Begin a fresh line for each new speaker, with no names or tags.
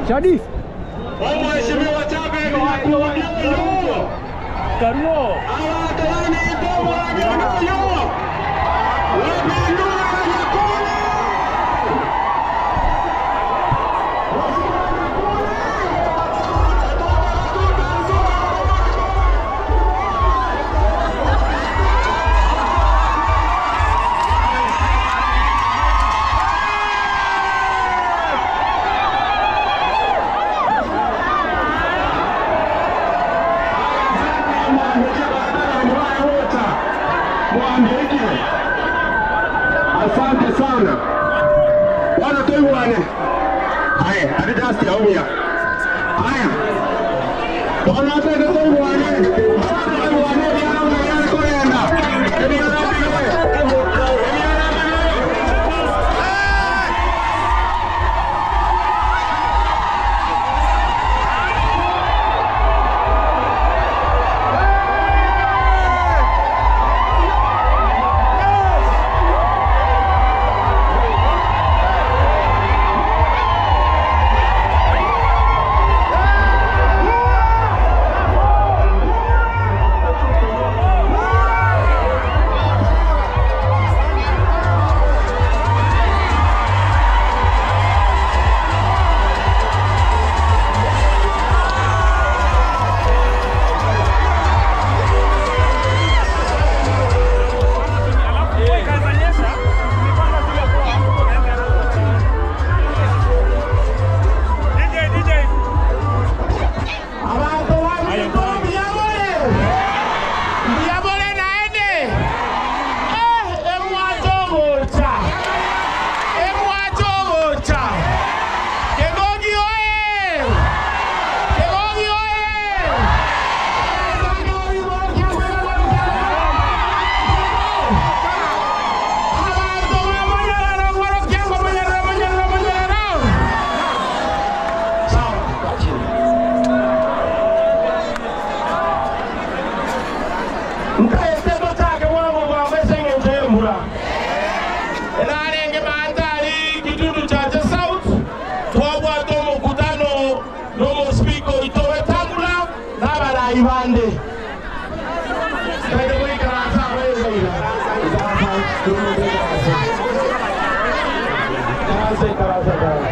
Shadi.
Omweshimiwa Chabedi Nyakundi oyo.
Karuo.
Abantu baminto omwanya oyo. Wapindura Nyakundi. Mwambie asante sana bwana, tuiwane. Haya, adidasti aumia. Haya bwana, twende tuiwane, tuiwane vyana vyana kurenda
DJ, DJ.
Abantu baminto mbiyabole mbiyabole naende eh emwacho ogocha emwacho ogocha Kegogi oye Kegogi oye Abantu bamanyarara mwarokyango manyarara manyarara manyarara Sawa nkaeteko chake mwangu kwamesenge embura narenge mandari kitundu chache south twabwata omukutano nomuspika oito wetangula n'abarayi bande Twende kuikarasa abezaira. Karasa, karasa, karasa.